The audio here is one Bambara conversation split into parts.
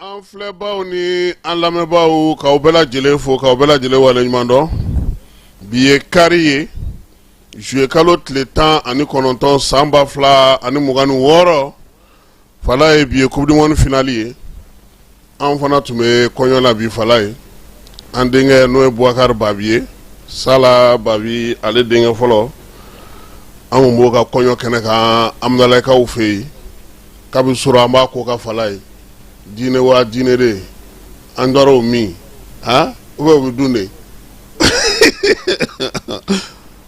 An filɛbaw ni an lamɛnbaaw, k'aw bɛɛ lajɛlen fo, k'aw bɛɛ lajɛlen waleɲuman dɔn. Bi ye kari ye, juillet kalo tile 19, san 2026. Falaye, bi ye coupe du monde finale ye. An fana tun bɛ kɔɲɔ la bi, Falaye. An denkɛ, n'o ye Bubakari Babi ye, Sala Babi, ale denkɛ fɔlɔ, an tun b'o ka kɔɲɔ kɛnɛ kan Amudalayi fɛ yen kabi surɔ. An b'a ko ka Falaye diinɛ wa diinɛ de an taara o min a u bɛ u bɛ dun de.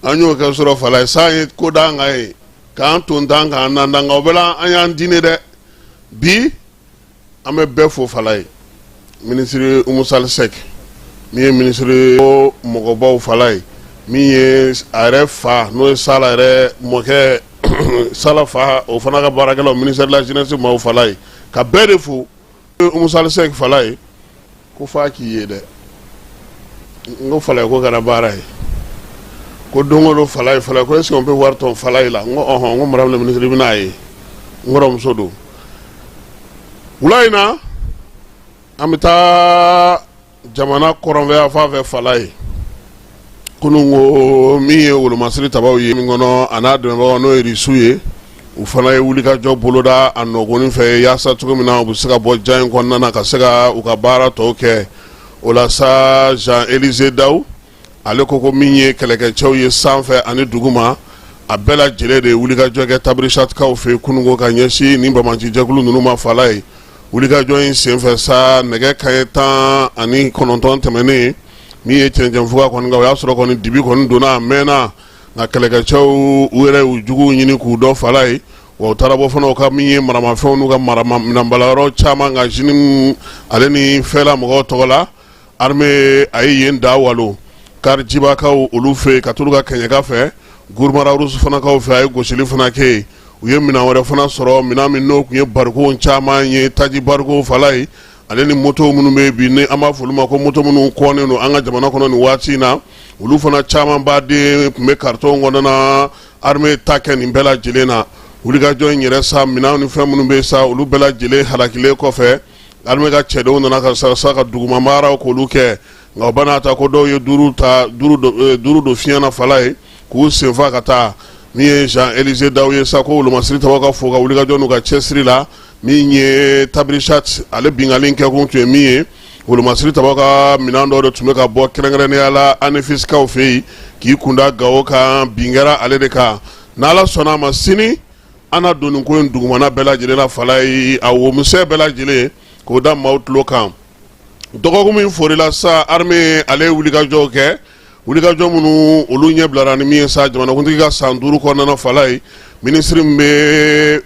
An y'o kɛ surɔ, Falaye. San ye ko d'an kan ye k'an to tan k'an nan kan, o bɛɛ la an y'an diinɛ dɛ. Bi an bɛ bɛɛ fo, Falaye. Minisiri Umu Sali Sɛki, min ye minisiri mɔgɔbaw, Falaye, min ye a yɛrɛ fa, n'o ye Sala yɛrɛ mɔkɛ, Sala fa, o fana ka baarakɛlaw, ministère de la jeunesse maaw, Falaye, ka bɛɛ de fo. Umu Sali Sɛki, Falaye, ko f'a k'i ye dɛ. N ko Falaye, ko kɛra baara ye ko don o don, Falaye, Falaye, ko est-ce qu'on peut voir ton Falaye là? N ko ɔhɔn. N ko madame la ministre, i bɛn'a ye, n kɔrɔmuso don. Wula in na, an bɛ taa jamana kɔrɔnfɛ fan fɛ, Falaye. Kunun ko min ye wolomasiri tabaw ye min kɔnɔ, a n'a dɛmɛbagaw, n'o ye Irisiw ye, u fana ye wulikajɔ boloda a nɔgɔnin fɛ yaasa cogo min na u bɛ se ka bɔ jan in kɔnɔna na ka se ka u ka baara tɔw kɛ. O la sa, Jean Élisée Daw, ale ko ko min ye kɛlɛkɛcɛw ye sanfɛ ani duguma, a bɛɛ lajɛlen de ye wulikajɔ kɛ Tabirisatikaw fɛ kununko ka ɲɛsin ni banbaancijɛkulu ninnu ma, Falaye. Wulikajɔ in senfɛ sa, nɛgɛ kanɲɛ 19 tɛmɛnen, min ye cɛncɛnfuga kɔni kan, o y'a sɔrɔ kɔni dibi kɔni donna a mɛnna, nka kɛlɛkɛcɛw u yɛrɛ y'u juguw ɲini k'u dɔn, Falaye. Wa u taara bɔ fana u ka min ye maramafɛnw n'u ka minɛnbalayɔrɔ caman kan, JNIM ale ni FLA mɔgɔw tɔgɔ la. Armée a ye yen da walo Karijibakaw olu fɛ yen ka t'olu ka kɛɲɛka fɛ. Gourma-Rharous fanakaw fɛ, a ye gosili fana kɛ yen. U ye minɛn wɛrɛ fana sɔrɔ, minɛn min n'o tun ye bariko caman ye, taji bariko, Falaye, ale ni moto minnu bɛ bi ni an b'a fɔ olu ma ko moto minnu kɔnnen don an ka jamana kɔnɔ nin waati in na, olu fana caman baden tun bɛ carton kɔnɔna na. Armée ta kɛ nin bɛɛ lajɛlen na. Wulikajɔ in yɛrɛ sa, minɛn ni fɛn minnu bɛ sa, olu bɛɛ lajɛlen halakilen kɔfɛ, armée ka cɛdenw nana ka sa ka duguma baaraw k'olu kɛ. Nka o bana ta ko dɔw ye duuru ta, duuru don fiɲɛ na, Falaye, k'u senfa ka taa. Min ye Jean Élisée Daw ye sa, ko wolomasiri tabaw ka fo ka wulikajɔ n'u ka cɛsiri la. Min ye Tabirisat ale binkanni kɛkun tun ye min ye, wolomasiri tabaw ka minɛn dɔw de tun bɛ ka bɔ kɛrɛnkɛrɛnnenya la Anéfisikaw fɛ yen k'i kunda Gawo kan, bin kɛra ale de kan. N'Ala sɔnna a ma, sini an na don nin ko in dugumana bɛɛ lajɛlen na, Falaye, a womisɛn bɛɛ lajɛlen k'o da maaw tulo kan. Dɔgɔkun min forila sa, armée ale ye wulikajɔw kɛ, wulikajɔ minnu olu ɲɛ bilara ni min ye sa, jamanakuntigi ka san 5 kɔnɔna na, Falaye, minisiri min bɛ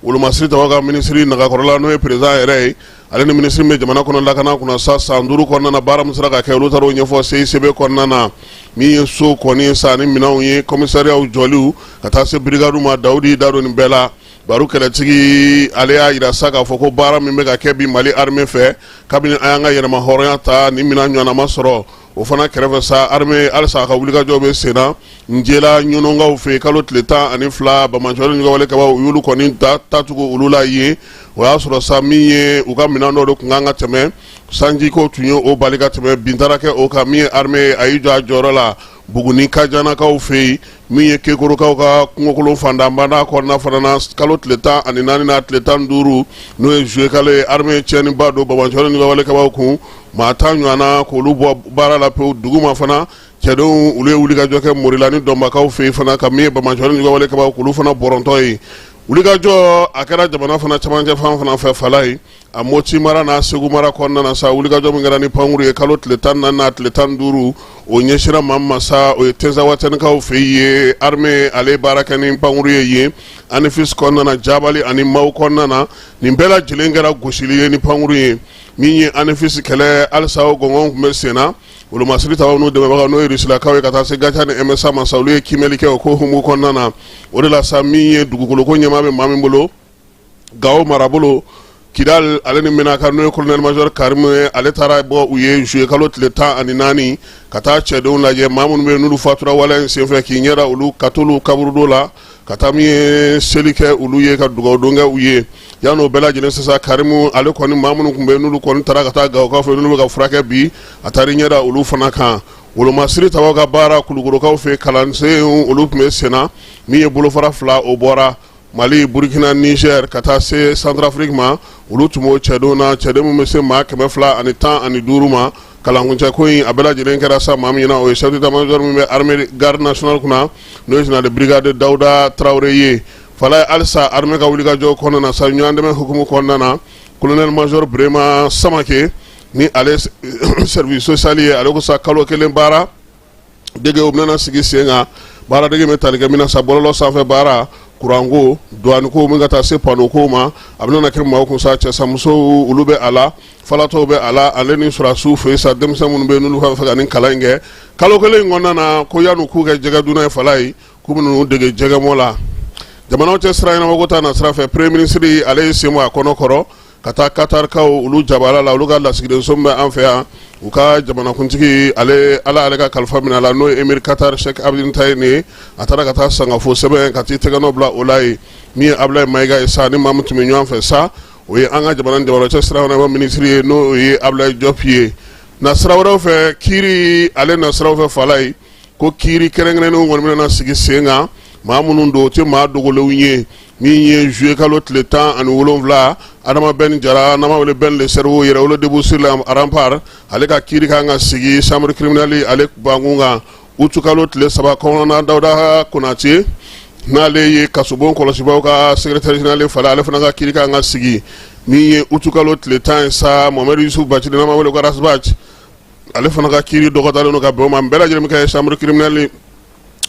wolomasiri tabaw ka minisiri nagakɔrɔla, n'o ye président yɛrɛ ye, ale ni minisiri min bɛ jamana kɔnɔ lakana kunna sa, san 5 kɔnɔna na, baara min sera ka kɛ, olu taara o ɲɛfɔ CICB kɔnɔna na. Min ye so kɔni ye sa ni minɛnw ye, commissariatw jɔliw ka taa se brigade ma, Dawudi da don nin bɛɛ la. Baro kɛlɛtigi, ale y'a jira sa k'a fɔ ko baara min bɛ ka kɛ bi Mali armée fɛ kabini an y'an ka yɛrɛma hɔrɔnya ta, ni minɛn ɲɔgɔnna ma sɔrɔ. O fana kɛrɛfɛ sa, armée halisa a ka wulikajɔ bɛ sen na Njela ɲɔnɔnkaw fɛ kalo tile 12. Banbaanciwale ni kaba, u y'olu kɔni tacogo olu la yen. O y'a sɔrɔ sa, min ye u ka minɛn dɔw de tun kan ka tɛmɛ, sanjiko tun ye o bali ka tɛmɛ, bin taara kɛ o kan. Min ye armée, a y'i jɔ a jɔyɔrɔ la Buguni Kajanakaw fɛ yen. Min ye Kekorokaw ka kungokolon fantanbanda kɔnɔna fana na, kalo tile 14 n'a tile 15, n'o ye juillet kalo ye, armée tiɲɛniba don banbaanciwale ni wale kabaw kun, maa 10 ɲɔgɔnna k'olu bɔ baara la pewu. Duguma fana, cɛdenw olu ye wulikajɔ kɛ Morila ni Dɔnbakaw fɛ yen fana, ka min ye banbaanciwale ni wale kabaw k'olu fana bɔrɔntɔ ye. Wulikajɔ a kɛra jamana fana camancɛ fan fana fɛ Falayi, a Moti mara n'a Segu mara kɔnɔna na sa, wulikajɔ min kɛra ni pankuru ye kalo tile 14 n'a tile 15, o ɲɛsinra maa ma sa, o ye Tɛnzawatɛnikaw fɛ yen. Armée ale baara kɛ ni pankuru ye yen Anefis kɔnɔna na, Jabali ani Mawu kɔnɔna na. Nin bɛɛ lajɛlen kɛra gosili ye ni pankuru ye. Min ye Anefis kɛlɛ, halisa o gɔngɔn tun bɛ sen na. Wolomasiri tabaw n'u dɛmɛbagaw, n'o ye Rusilakaw ye, ka taa se Gatia ni MSA ma sa, olu ye kiimɛli kɛ o ko hukumu kɔnɔna na. O de la sa, min ye dugukoloko ɲɛmaa bɛ maa min bolo Gawo marabolo, Kidal ale ni Menaka, n'o ye colonel major Karimu ye, ale taara bɔ u ye juillet kalo tile 14 ka taa cɛdenw lajɛ, maa minnu bɛ yen n'olu fatura waleya in senfɛ, k'i ɲɛ da olu ka t'olu kaburudo la, ka taa min ye seli kɛ olu ye, ka dugawudon kɛ u ye. Yan'o bɛɛ lajɛlen sisan, Karimu ale kɔni, maa minnu tun bɛ yen n'olu kɔni taara ka taa Gawokaw fɛ, n'olu bɛ ka furakɛ bi, a taara i ɲɛ da olu fana kan. Wolomasiri tabaw ka baara Kulukorokaw fɛ, kalansen olu tun bɛ senna. Min ye bolofara fila, o bɔra Mali, Burukina, Niger ka taa se Centrafrique ma. Olu tun b'o cɛdenw na, cɛden min bɛ se maa 215 ma. Kalankuncɛ ko in, a bɛɛ lajɛlen kɛra sa maa min ɲɛna, o ye chef d'état-major min bɛ armée garde nationale kunna, n'o ye général de brigade Dawuda Tarawele ye. Falaye, halisa armée ka wulikajɔ kɔnɔna na sa, ɲɔgɔn dɛmɛ hukumu kɔnɔna na, colonel major Burema Samake ni ale service social ye, ale ko sa kalo kelen baara dege o bɛna sigi sen kan. Baara dege bɛ tali kɛ min na sa, bɔlɔlɔ sanfɛ baara, kuranko, duwaniko, min ka taa se panoko ma, a bɛna kɛ maaw kun sa. Cɛ sa, musow olu bɛ a la, falatɔw bɛ a la, ale ni sɔrɔdasiw fɛ sa, denmisɛn minnu bɛ yen n'olu b'a fɛ ka nin kalan in kɛ kalo kelen in kɔnɔna na, ko yanni k'u kɛ jɛgɛ dunna ye Falaye, k'u bɛ ninnu dege jɛgɛmɔ la. Jamanaw cɛ sira ɲɛnabɔko ta na sira fɛ, premier ministre ale ye sen bɔ a kɔnɔ kɔrɔ ka taa Katarikaw olu jabala la. Olu ka lasigidenso min bɛ an fɛ yan, u ka jamanakuntigi ale, Ala ale ka kalifa minɛ a la, n'o ye émir Qatar Cheikh Abdul Tayeb ye, a taara ka taa sangafo sɛbɛn ka t'i tɛgɛnɔ bila o la yen. Min ye Abulaye Mayiga ye sa, ni maa min tun bɛ ɲɔgɔn fɛ sa, o ye an ka jamana jamana cɛ sira ɲɛnabɔ minisiri ye, n'o ye Abulaye Diop ye. Na sira wɛrɛw fɛ, kiiri ale na siraw fɛ Falaye, ko kiiri kɛrɛnkɛrɛnnenw kɔni bɛna sigi sen kan. Maa minnu don, o tɛ maa dogolenw ye. Min ye juillet kalo tile 17, Adama Ben Jara, n'an b'a wele Ben le Cerveau, Yɛrɛwolo debout sur les remparts, ale ka kiiri kan ka sigi chambre criminelle ale bankun kan. Août kalo tile 3, commandant Dawuda Konate, n'ale ye kasobon kɔlɔsibaw ka secrétaire général Falaye, ale fana ka kiiri kan ka sigi. Min ye août kalo tile 10 ye sa, Mohamed Yusuf Bacili, n'an b'a wele ko Ras Bath, ale fana ka kiiri dɔgɔdalen don ka bɛn o ma. Bɛɛ lajɛlen bɛ kɛ chambre criminelle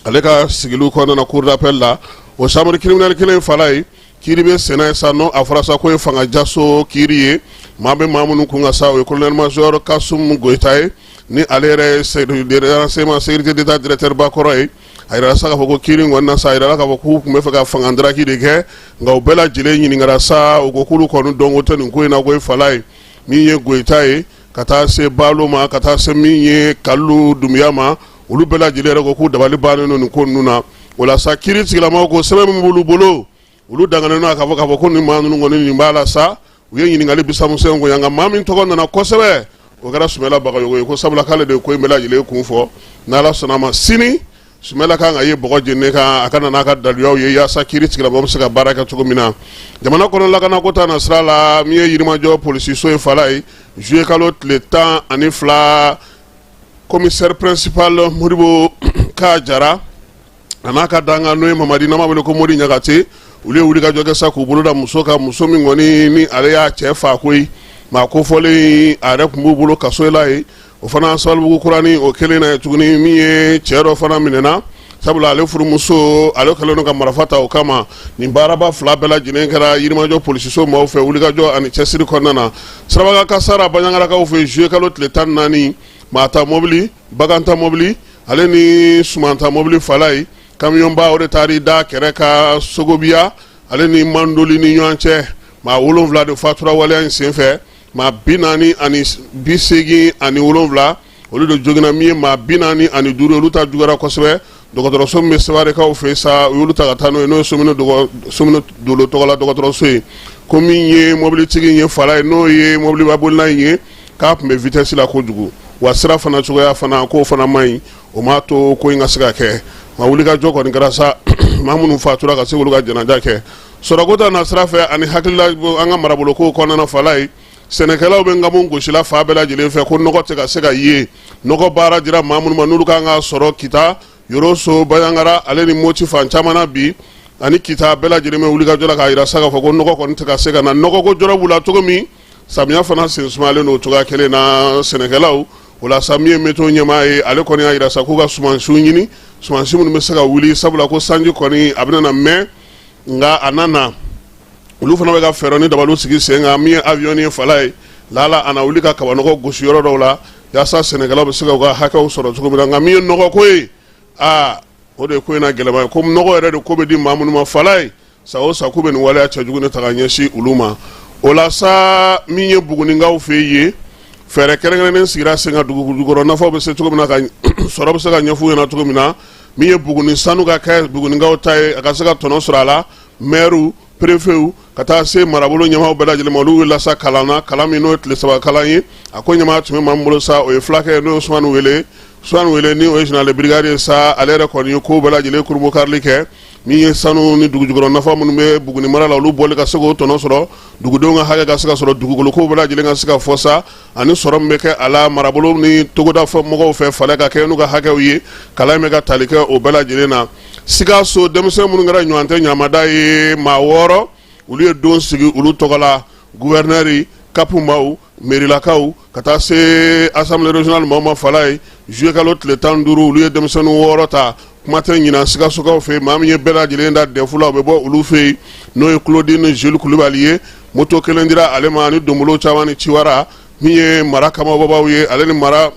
ale ka sigiliw kɔnɔna na, cour d'appel la. O chambre criminelle kelen Falaye, kiiri bɛ senna ye sa, n'o a fɔra sa ko ye fanga jaso kiiri ye. Maa bɛ maa minnu kun kan sa, o ye colonel major Kasum Goyita ye, ni ale yɛrɛ ye service de renseignement sécurité d'État directeur ba kɔrɔ ye. A yirala sa k'a fɔ ko kiiri in kɔni na sa, a yirala k'a fɔ k'u tun bɛ fɛ ka fanga ndaraki de kɛ, nka u bɛɛ lajɛlen ɲininkara sa, u ko k'olu kɔni dɔnko tɛ nin ko in na ko ye Falaye. Min ye Goyita ye, ka taa se Balo ma, ka taa se min ye Kalilu Dunbiya ma, olu bɛɛ lajɛlen yɛrɛ ko k'u dabali bannen don nin ko ninnu na. O la sa, kiiri tigilamaw ko sɛbɛn min b'olu bolo, olu danganen don k'a fɔ ko nin maa ninnu kɔni nin b'a la sa. U ye ɲininkali bisamusen ko nka maa min tɔgɔ nana kosɛbɛ, o kɛra Sumala Bagayogo ye, ko sabula k'ale de ye ko in bɛɛ lajɛlen kun fɔ. N'Ala sɔnna a ma, sini Sumala kan ka ye bɔgɔ jeninen kan, a ka na n'a ka daluyaw ye yaasa kiiri tigilamɔgɔw bɛ se ka baara kɛ cogo min na. Jamana kɔnɔ lakanako ta na sira la, min ye Yirimajɔ polisiso ye Falaye, juillet kalo tile 12, commissaire principal Modibo Ka Jara a n'a ka dankan, n'o ye Mamadi, n'an b'a wele ko Modi Ɲagate, olu ye wulikajɔ kɛ sa k'u bolo da muso kan, muso min kɔni ni ale y'a cɛ faa koyi. Maa kofɔlen, a yɛrɛ tun b'u bolo kaso la yen. O fana Sabalibugu Kurani, o kelen na ye tuguni, min ye cɛ dɔ fana minɛna, sabula ale furumuso ale kɛlen don ka marifa ta o kama. Nin baaraba fila bɛɛ lajɛlen kɛra Yirimajɔ polisiso maaw fɛ, wulikajɔ ani cɛsiri kɔnɔna na. Sirabakan kasara Banjagarakaw fɛ, juillet kalo tile 14, maa ta mɔbili, bagan ta mɔbili, ale ni suman ta mɔbili Falaye, kamiyɔnba o de taara i da kɛrɛ kan Sogobiya ale ni Mandoli ni ɲɔgɔn cɛ. Maa wolonwula de fatura waleya in senfɛ, maa 487 olu de joginna. Min ye maa 45, olu ta juguyara kosɛbɛ. Dɔgɔtɔrɔso min bɛ Sewarekaw fɛ sa, u y'olu ta ka taa n'o ye, n'o ye Somine Dolo tɔgɔla dɔgɔtɔrɔso ye. Ko min ye mɔbilitigi ye Falaye, n'o ye mɔbilibabolila in ye, k'a tun bɛ vitesse la kojugu, wa sira fana cogoya fana k'o fana man ɲi, o m'a to ko in ka se ka kɛ. Nka wulikajɔ kɔni kɛra sa, maa minnu fatura ka se k'olu ka janaja kɛ. Sɔrɔko ta na sira fɛ ani hakilila an ka marabolo kɔnɔna Falaye, sɛnɛkɛlaw bɛ nkamu gosila fan bɛɛ lajɛlen fɛ ko nɔgɔ tɛ ka se ka ye. Nɔgɔ baara dira maa minnu ma, n'olu kan ka sɔrɔ Kita, Yoroso, Banjagara ale ni Moti fan caman na bi, ani Kita bɛɛ lajɛlen bɛ wulikajɔ la k'a jira sa k'a fɔ ko nɔgɔ kɔni tɛ ka se ka na. Nɔgɔko jɔrɔ b'u la cogo min, samiya fana sen sumayalen don o cogoya kelen na sɛnɛkɛlaw. O la sa, min ye météo ɲɛmaa ye, ale kɔni y'a jira sa k'u ka sumansiw ɲini, sumansi minnu bɛ se ka wuli, sabula ko sanji kɔni a bɛna na mɛn, nka a na na. Olu fana bɛ ka fɛɛrɛ ni dabaliw sigi sen kan. Min ye avion ye, fala ye lala a na wuli ka kabanɔgɔ gosi yɔrɔ dɔw la, yaasa sɛnɛkɛlaw bɛ se ka u ka hakɛw sɔrɔ cogo min na. Nka min ye nɔgɔko ye, aa, o de ye ko in na gɛlɛman ye, ko nɔgɔ yɛrɛ de ko bɛ di maa minnu ma, fala ye, san o san k'u bɛ nin waleya cɛjugu ne ta ka ɲɛsin olu ma. O la sa, min ye Bugunikaw fɛ yen, fɛɛrɛ kɛrɛnkɛrɛnnen sigira sen kan, dugu jukɔrɔ nafaw bɛ se cogo min na ka sɔrɔ bɛ se ka ɲɛf'u ɲɛna cogo min na. Min ye Buguni sanu ka kɛ Bugunikaw ta ye, a ka se ka tɔnɔ sɔrɔ a la, mɛriw, perefew, ka taa se marabolo ɲɛmaaw bɛɛ lajɛlen ma, olu wulila sa kalan na, kalan min n'o ye tile 3 kalan ye. A ko ɲɛmaa tun bɛ maa min bolo sa, o ye fulakɛ ye, n'o ye Usumani Wele. Usumani Wele ni o ye général de brigade ye sa, ale yɛrɛ kɔni ye ko bɛɛ lajɛlen kurunbonkarili kɛ. Min ye sanu ni dugujukɔrɔ nafa minnu bɛ Buguni mara la, olu bɔli ka se k'o tɔnɔ sɔrɔ, dugudenw ka hakɛ ka se ka sɔrɔ, dugukolo ko bɛɛ lajɛlen ka se ka fɔ sa, ani sɔrɔ min bɛ kɛ a la marabolo ni togoda mɔgɔw fɛ, falen ka kɛ n'u ka hakɛw ye, kalan in bɛ ka tali kɛ o bɛɛ lajɛlen na. Sikaso denmisɛn minnu kɛra ɲɔgɔn tɛ ɲamada ye, maa 6, olu ye don sigi olu tɔgɔ la, guvɛrinɛri, CAP maaw, merilakaw, ka taa se assemblée régionale maaw ma, fala ye, juillet kalo tile 15, olu ye denmisɛnnin 6 ta. Kuma tɛ ɲinan Sikasokaw fɛ yen, maa min ye bɛɛ lajɛlen da DEF la, o bɛ bɔ olu fɛ yen, n'o ye Claudine Jules Kulubali ye. Moto kelen dira ale ma ni donbolo caman ni ciwara. Min ye mara kamabɔbaw ye, ale ni mara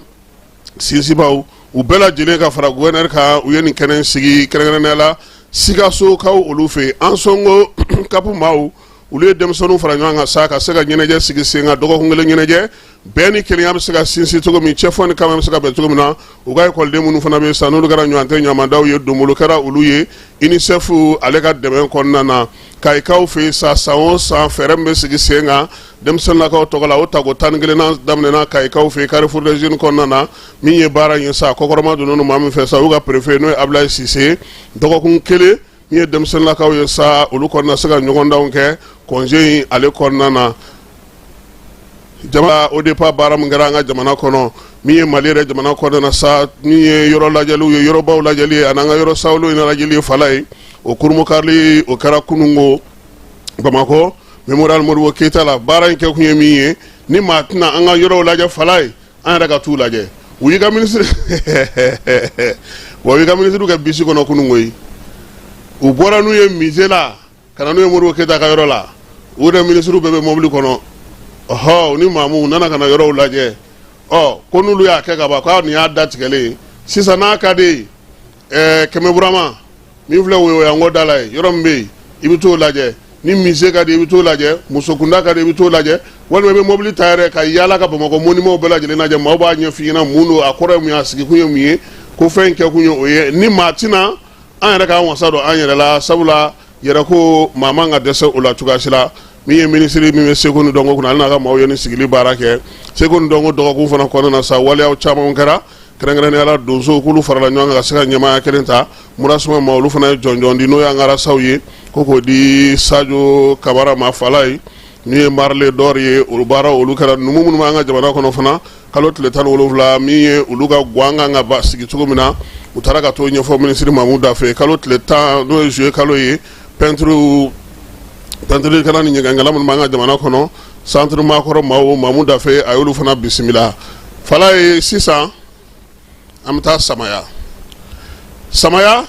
sinsinbaw, u bɛɛ lajɛlen ka fara gouverneur kan, u ye nin kɛnɛ sigi kɛrɛnkɛrɛnnenya la Sikasokaw olu fɛ yen. Ansongo CAP maaw, olu ye denmisɛnninw fara ɲɔgɔn kan sa ka se ka ɲɛnajɛ sigi sen kan, dɔgɔkun kelen ɲɛnajɛ, bɛn ni kelenya bɛ se ka sinsin cogo min, cɛfɔ ni kama bɛ se ka bɛn cogo min na. U ka ekɔliden minnu fana bɛ sa, n'olu kɛra ɲɔgɔn tɛ ɲamadaw ye, donbolo kɛra olu ye UNICEF ale ka dɛmɛ kɔnɔna na. Kayikaw fɛ yen sa, san o san fɛɛrɛ min bɛ sigi sen kan denmisɛnninlakaw tɔgɔ la, o tako 11nan daminɛna Kayikaw fɛ yen, Carrefour des Jeunes kɔnɔna na. Min ye baara in ye sa, kɔkɔrɔma donnen maa min fɛ sa, u ka préfet, n'o ye Abulayi Sise. Dɔgɔkun kelen, min ye denmisɛnninlakaw ye sa, olu kɔni na se ka ɲɔgɔndanw kɛ congé in ale kɔnɔna na. Jama ODPA baara min kɛra an ka jamana kɔnɔ, min ye Mali yɛrɛ jamana kɔnɔna na sa, min ye yɔrɔ lajɛliw ye, yɔrɔbaw lajɛli ye, ani an ka yɔrɔ sawulenw lajɛli ye, fala ye, o kurunbonkarili o kɛra kununko Bamakɔ Mémorial Modibo Keyita la. Baara in kɛ kun ye min ye, ni maa tɛna an ka yɔrɔw lajɛ, fala ye, an yɛrɛ ka t'u lajɛ. U y'i ka minisiri wa, u y'i ka minisiriw kɛ bisi kɔnɔ kununko ye. U bɔra n'u ye musée la ka na n'u ye Modibo Keyita ka yɔrɔ la. U yɛrɛ minisiriw bɛɛ bɛ mobili kɔnɔ, ɔhɔ, u ni maamu nana ka na yɔrɔw lajɛ. Ɔ, ko n'olu y'a kɛ ka ban, k'a nin y'a datigɛlen ye sisan. N'a ka di ye, Kɛmɛ Burama min filɛ Woyowayanko da la ye, yɔrɔ min bɛ yen, i bɛ t'o lajɛ. Ni musée ka di, i bɛ t'o lajɛ. Musokunda ka di, i bɛ t'o lajɛ. Walima i bɛ mobili ta yɛrɛ ka yaala ka Bamakɔ monumentw bɛɛ lajɛlen lajɛ. Maaw b'a ɲɛf'i ɲɛna mun don, a kɔrɔ ye mun ye, a sigikun ye mun ye, ko fɛn in kɛkun ye o ye. Ni maa tɛna an yɛrɛ k'an wasa don an yɛrɛ la, sabula yɛrɛ ko maa man ka dɛsɛ o la cogoya si la. Min ye minisiri min bɛ seko ni dɔnko kunna, ale n'a ka maaw ye nin sigili baara kɛ. Seko ni dɔnko dɔgɔkun fana kɔnɔna na sa, waleyaw caman kɛra, kɛrɛnkɛrɛnnenya la donsow k'olu farala ɲɔgɔn kan ka se ka ɲɛmaaya kelen ta. Murasuma ma, olu fana ye jɔnjɔn di, n'o y'an ka arasaw ye, ko k'o di Sajo Kamara ma, fala ye, min ye Marley d'or ye. Olu baara olu kɛra. Numu minnu b'an ka jamana kɔnɔ fana, kalo tile 17, min ye olu ka gwan kan ka sigi cogo min na, u taara ka t'o ɲɛfɔ minisiri Mamu Dafe. Kalo tile 10, n'o ye juillet kalo ye, peinturekɛla ni ɲɛgɛnkɛla minnu b'an ka jamana kɔnɔ, centre maakɔrɔ maaw, Mamu Dafe a y'olu fana bisimila, fala ye. Sisan an bɛ taa Samaya. Samaya,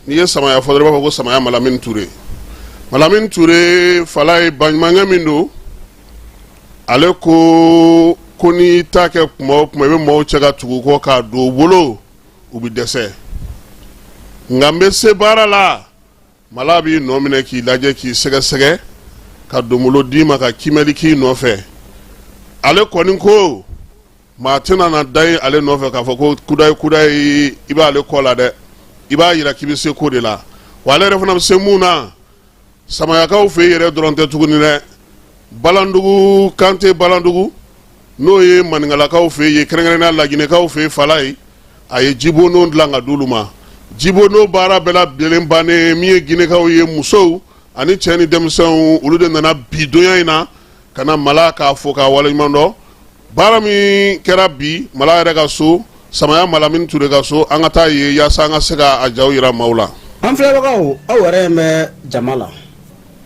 n'i ye Samaya fɔ dɔrɔn, i b'a fɔ ko Samaya Malamini Ture. Malamini Ture, fala ye, baɲumankɛ min don, ale ko ko n'i ta kɛ kuma o kuma, i bɛ maaw cɛ ka tugu kɔ k'a don u bolo, u bɛ dɛsɛ. Nka n bɛ se baara la, Mala b'i nɔ minɛ k'i lajɛ, k'i sɛgɛsɛgɛ, ka donbolo d'i ma, ka kimɛli k'i nɔfɛ. Ale kɔni ko maa tɛna na da ye ale nɔfɛ k'a fɔ ko kudayi kudayi, i b'ale kɔ la dɛ, i b'a yira k'i bɛ se ko de la. Wa ale yɛrɛ fana bɛ se mun na, Samayakaw fɛ yen yɛrɛ dɔrɔn tɛ tuguni dɛ, Balandugu, Kante Balandugu, n'o ye maninkalakaw fɛ yen, kɛrɛnkɛrɛnnenya laginɛkaw fɛ yen, fala ye, a ye jibondon dilan ka d'olu ma. Jibondon baara bɛɛ lajɛlen bannen, min ye ginɛkaw ye, musow ani cɛ ni denmisɛnw, olu de nana bi donya in na ka na Mala k'a fo k'a waleɲuman dɔn. Baara min kɛra bi Mala yɛrɛ ka so, Samaya Malamini Ture ka so, an ka taa yen yaasa an ka se ka a jaw yira maaw la. An filɛbagaw, aw yɛrɛ bɛ jama la,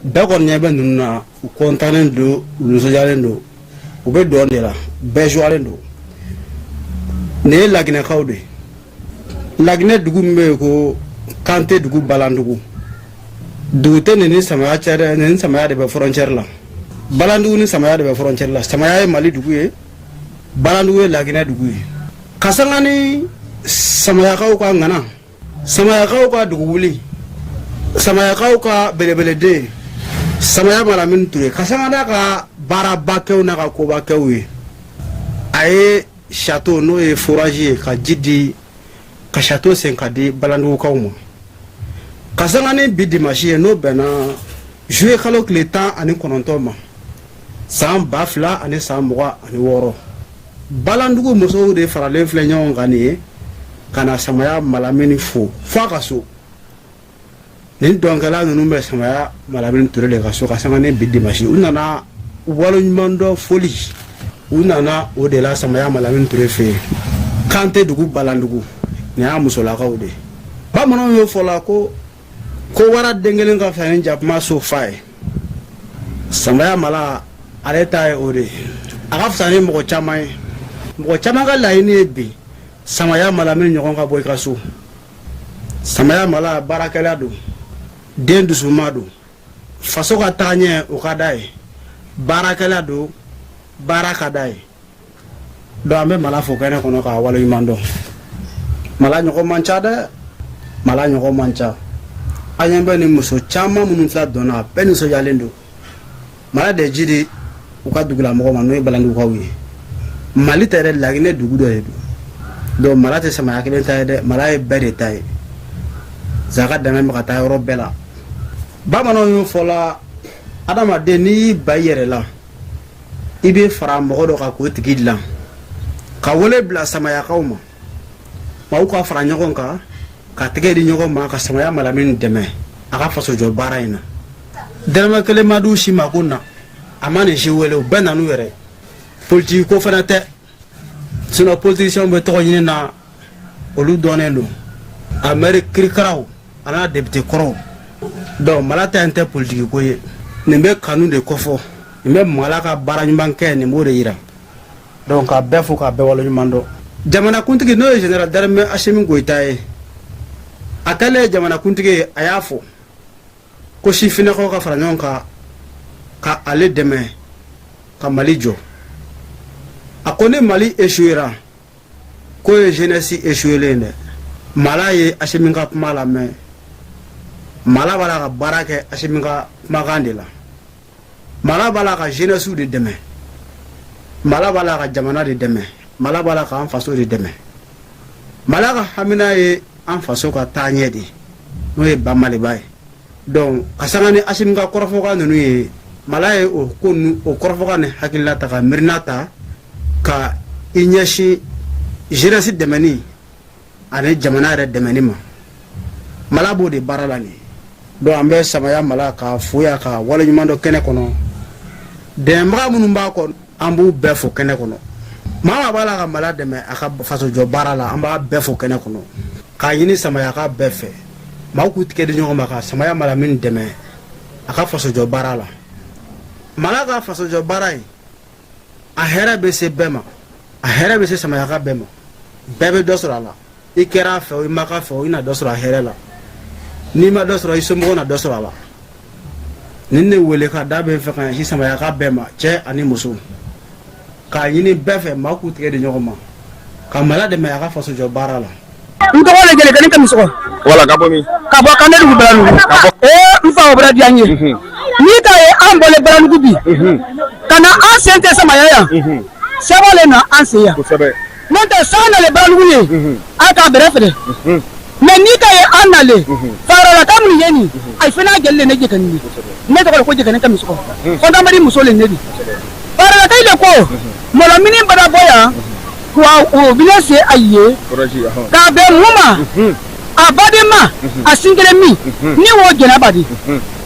bɛɛ kɔni ɲɛ bɛ ninnu na, u kɔntannen don, u nisɔndiyalen don, u bɛ dɔn de la, bɛɛ joilen don. Nin ye Laginɛkaw de ye. Laginɛ dugu min bɛ yen ko Kante dugu, Balandugu dugu tɛ nin ni Samaya cɛ dɛ. Nin ni Samaya de bɛ frontière la. Balandugu ni Samaya de bɛ frontière la. Samaya ye Mali dugu ye, Balandugu ye Laginɛ dugu ye. Ka sanga ni Samayakaw ka ŋana, Samayakaw ka dugu wuli, Samayakaw ka belebeleden Samaya Malamini Ture, ka sanga n'a ka baarabakɛw n'a ka kobakɛw ye, a ye château, n'o ye forage ye, ka ji di, ka château sen ka di Balandugukaw ma. Ka sanga ni bi dimanche ye, n'o bɛnna juillet kalo tile 19 ma, san 2026, Balandugu musow de faralen filɛ ɲɔgɔn kan nin ye ka na Samaya Malamini fo fo a ka so. Nin dɔnkɛla ninnu bɛ Samaya Malamini Ture de ka so. Ka sanga ni bi dimanche, u nana waleɲumandɔn foli, u nana o de la Samaya Malamini Ture fɛ yen, Kante dugu, Balandugu. Nin y'a musolakaw de ye. Bamananw y'o fɔ la ko wara den kelen ka fisa ni jakuma so fa ye. Samaya Mala, ale ta ye o de ye. A ka fisa ni mɔgɔ caman ye. Mɔgɔ caman ka laɲini ye bi Samaya Malamini ɲɔgɔn ka bɔ i ka so. Samaya Mala baarakɛla don, den dusuma don, faso ka taa ɲɛ o ka d'a ye, baarakɛla don, baara ka d'a ye. Donc an bɛ Mala fo kɛnɛ kɔnɔ k'a waleɲuman dɔn. Mala ɲɔgɔn man ca dɛ, Mala ɲɔgɔn man ca. An ɲɛ bɛ nin muso caman minnu filɛ dɔn na, a bɛɛ nisɔndiyalen don. Mala de ji di u ka dugulamɔgɔw ma, n'o ye Balandugukaw ye. Mali tɛ dɛ, Laginɛ dugu dɔ de don. Donc Mala tɛ Samaya kelen ta ye dɛ, Mala ye bɛɛ de ta ye. Zaka dɛmɛ bɛ ka taa yɔrɔ bɛɛ la. Bamananw y'o fɔ la, adamaden n'i y'i ba i yɛrɛ la, i bɛ fara mɔgɔ dɔ kan k'o tigi dilan. Ka wele bila Samayakaw ma, maaw ka fara ɲɔgɔn kan ka tɛgɛ di ɲɔgɔn ma ka Samaya Malamini dɛmɛ a ka fasojɔ baara in na. Dɛrɛmɛ kelen ma d'u si ma ko na, a ma nin si wele, u bɛɛ nan'u yɛrɛ. Politiki ko fana tɛ, sinon politiciens bɛ tɔgɔ ɲini na, olu dɔnnen don, a maire kirikaraw a n'a député kɔrɔw. Donc Mala ta in tɛ politiki ko ye, nin bɛ kanu de kɔfɔ, nin bɛ Mala ka baara ɲuman kɛ, nin b'o de yira. Donc k'a bɛɛ fo, k'a bɛɛ waleɲuman dɔn. Jamanakuntigi, n'o ye général d'armée Asimi Goyita ye, a kɛlen jamanakuntigi ye, a y'a fɔ ko sifinnakaw ka fara ɲɔgɔn kan ka ale dɛmɛ ka Mali jɔ. A ko ni Mali échouera, k'o ye jeunesse échouélen dɛ. Mala ye Asimi ka kuma lamɛn. Mala b'a la ka baara kɛ Asimi ka kumakan de la. Mala b'a la ka jeunesse de dɛmɛ, Mala b'a la ka jamana de dɛmɛ, Mala b'a la k'an faso de dɛmɛ. Mala ka hamina ye an faso ka taa ɲɛ de, n'o ye ba Maliba ye. Donc ka sanga ni Asimi ka kɔrɔfɔkan ninnu ye, Mala ye o ko ninnu, o kɔrɔfɔkan ni hakilina ta ka miirina ta ka i ɲɛsin jeunesse dɛmɛni ani jamana yɛrɛ dɛmɛni ma. Mala b'o de baara la nin. Donc an bɛ Samaya Mala ka fo yan, ka waleɲuman dɔn kɛnɛ kɔnɔ. Dɛmɛbaga minnu b'a kɔ, an b'u bɛɛ fo kɛnɛ kɔnɔ. Maa maa b'a la ka Mala dɛmɛ a ka fasojɔ baara la, an b'a bɛɛ fo kɛnɛ kɔnɔ, k'a ɲini Samaya ka bɛɛ fɛ, maaw k'u tigɛ di ɲɔgɔn ma ka Samaya Malamini dɛmɛ a ka fasojɔ baara la. Mala ka fasojɔ baara in, a hɛrɛ bɛ se bɛɛ ma, a hɛrɛ bɛ se Samayaka bɛɛ ma. Bɛɛ bɛ dɔ sɔrɔ a la. I kɛra a fɛ o, i ma k'a fɛ o, i na dɔ sɔrɔ a hɛrɛ la. N'i ma dɔ sɔrɔ, i somɔgɔw na dɔ sɔrɔ a la. Nin de wele ka da bɛ n fɛ ka ɲɛsin Samayaka bɛɛ ma, cɛ ani muso, k'a ɲini bɛɛ fɛ, maa k'u tigɛ di ɲɔgɔn ma ka Mala dɛmɛ a ka fasojɔ baara la. N tɔgɔ le Jɛnɛkɛni Kamisɔgɔ. Wala, ka bɔ min? Ka bɔ Kandedugu, Balanugu. Ee, n fa, o bɛra diya n ye. N'i ta ye an bɔlen Balanugu bi ka na an sen tɛ Samaya yan, sɛbɛn le na an sen yan. N'o tɛ, san nalen Balanugu ye a k'a bɛrɛ feere. Mais n'i ta ye an nalen faralaka minnu ye nin, ayi fana jeli le ne Jɛkɛni ye. Ne tɔgɔ le ko Jɛkɛni Kamisɔgɔ, Fɔntamadi muso le ne di. Faralaka le ko mɔlɔmini bada bɔ yan wa o bɛna se a ye k'a bɛn mun ma, a baden ma, a sin kelen min ni o jɛnɛba di,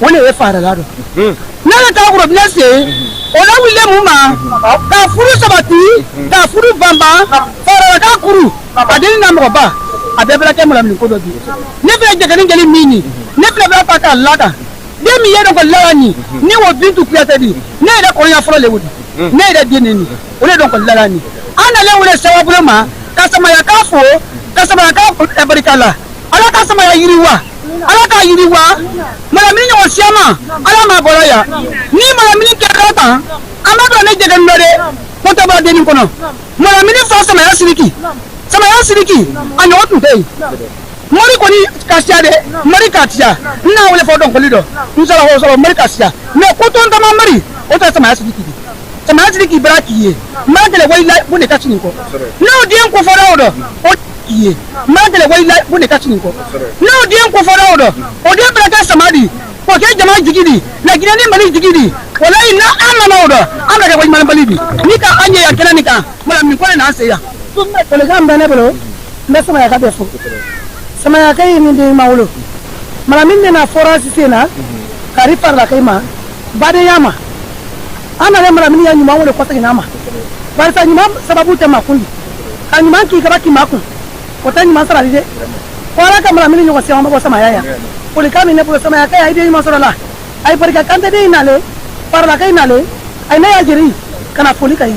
o le ye farala dɔn. Ne bɛ taa robinet sen, o la wulilen mun ma ka furu sabati, ka furu banban, faralaka kuru a den na mɔgɔba. A bɛɛ bɛna kɛ malamini ko dɔ bi. Ne filɛ jɛgɛni jeli min ni ne filɛ bɛ ta k'a la kan den min ye dɔn ko lawa ni ni o Bintu Kuyate di, ne yɛrɛ kɔrɔya fɔlɔ le o di, ne yɛrɛ den ne ni o de dɔn ko lawa ni. An nalen wele sababu ma ka Samayaka fo, ka Samayaka barika la. Ala ka Samaya yiriwa, Ala ka yiriwa. Malamini ɲɔgɔn siyama Ala ma bɔra yan ni malamini kɛra tan, an b'a dɔn ne jɛgɛni dɔ de ko tɛ bɔ denni kɔnɔ. Malamini fa Samaya Siriki, Samaya Siriki a ɲɔgɔn tun tɛ yen. Mori kɔni ka siya dɛ, mori ka siya, n n'a wele fɔ dɔnkili dɔ n sɔrɔ o sɔrɔ mori ka siya, mais ko tɔn dama mori o tɛ Samaya Siriki di. Samaya Siriki bara k'i ye n b'a kɛlɛ wali la ko de ka sini kɔ n'o den ko fɔra o dɔ o k'i ye n b'a kɛlɛ wali la ko de ka sini kɔ n'o den ko fɔra o dɔ o den bɛna kɛ sama di k'o kɛ jama jigi di, Laginɛ ni Mali jigi di. Walayi, n'a an nana o dɔ, an bɛ kɛ waleɲumanbali di ni ka an ye yan kɛnɛ nin kan. Malamini ko de n'an se yan. Folikan bɛ ne bolo, n bɛ Samayaka bɛɛ fo. Samayaka ye min den ma wolo malamini nana forage sen na kari farila ma badenya ma. An nana malamini ya ɲuman wele kɔsegin ma, barisa ɲuman sababu tɛ makun di ka ɲuman k'i kaba k'i makun, o tɛ ɲuman sarali dɛ. Ko Ala ka malamini ɲɔgɔn sɛbɛn bɔ Samaya yan. Folikan min ne bolo, Samayaka ya i den ɲuman sɔrɔ la. A ye barika kante den nale farila nale a ye ne y'a jeri ka na foli ka ye.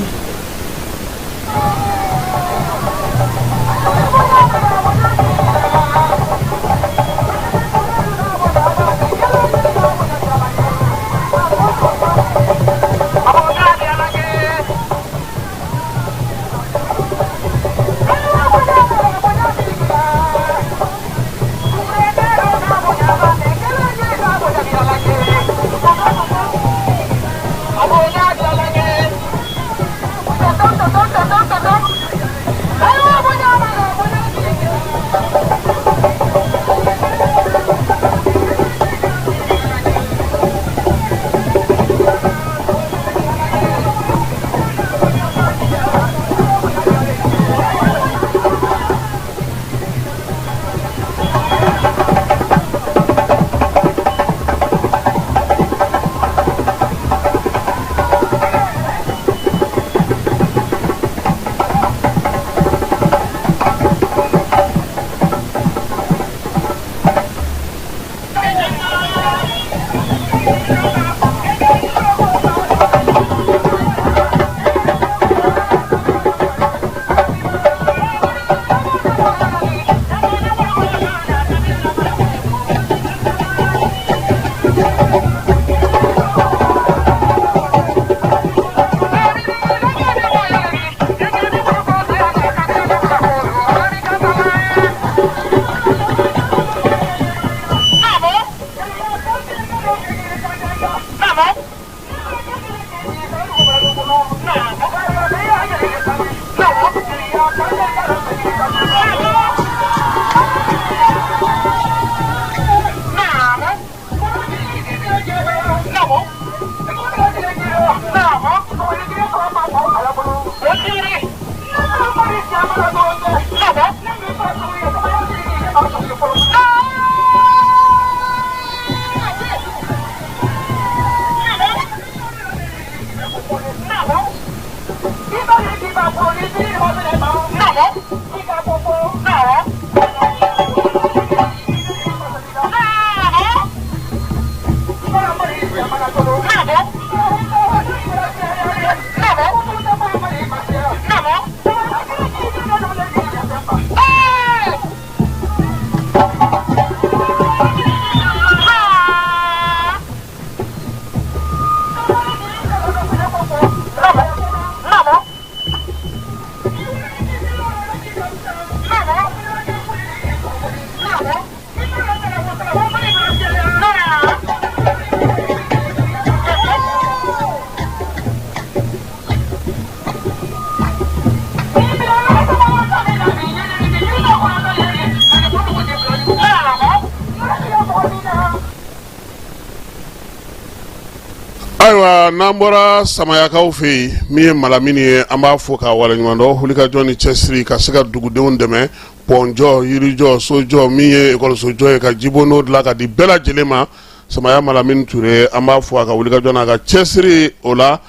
Ayiwa, n'an bɔra Samayakaw fɛ yen, min ye Malamini ye, an b'a fo k'a waleɲumandɔn. Wulikajɔ ni cɛsiri ka se ka dugudenw dɛmɛ, pɔnjɔ, yirijɔ, sojɔ, min ye ekɔlisojɔ ye, ka jibondo dilan ka di bɛɛ lajɛlen ma. Samaya Malamini Ture, an b'a fo a ka wulikajɔ n'a ka cɛsiri o la.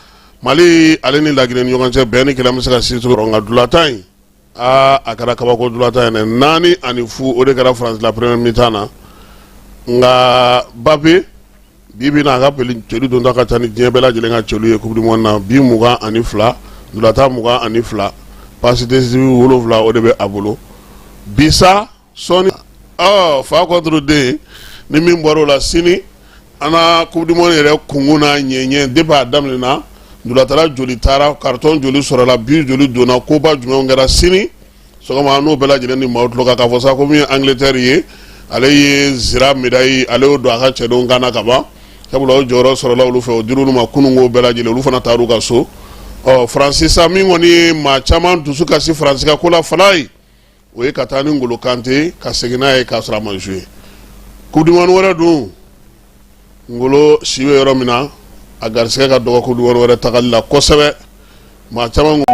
Mali ale ni Laginɛ ni ɲɔgɔn cɛ, bɛn ni kelenya bɛ se ka sinsin nka dulatan in Aa, a kɛra kabako ntolatan ye dɛ. 4-0, o de kɛra Faransi la première mi-temps na. Nka Mbappé, bi bi na, a ka celu donta ka ca ni diɲɛ bɛɛ lajɛlen ka celu ye Coupe du monde na. Bi 22, ntolatan 22, passe décisive 7, o de bɛ a bolo bi sa. Sɔɔni ɔ fa contre den ni min bɔra o la, sini an na Coupe du monde yɛrɛ kunkun n'a ɲɛɲɛ. Depuis a daminɛna, ntolatala joli taara, carton joli sɔrɔla, but joli donna, koba jumɛnw kɛra, sini sɔgɔma n'o bɛɛ lajɛlen ni maaw tulo kan k'a fɔ sa ko min ye Angleterre ye, ale ye zira médaille, ale y'o don a ka cɛdenw kan na ka ban, sabula o jɔyɔrɔ sɔrɔla olu fɛ, o dir'olu ma kununko. Bɛɛ lajɛlen, olu fana taar'u ka so. Ɔ Faransi sa, min kɔni ye maa caman dusu kasi Faransi ka ko la fana ye, o ye ka taa ni Ngolo Kante ka segin n'a ye k'a sɔrɔ a ma jouer Coupe du monde wɛrɛ dun. Ngolo si bɛ yɔrɔ min na, a garisɛgɛ ka dɔgɔ Coupe du monde wɛrɛ tagali la kosɛbɛ. Maa caman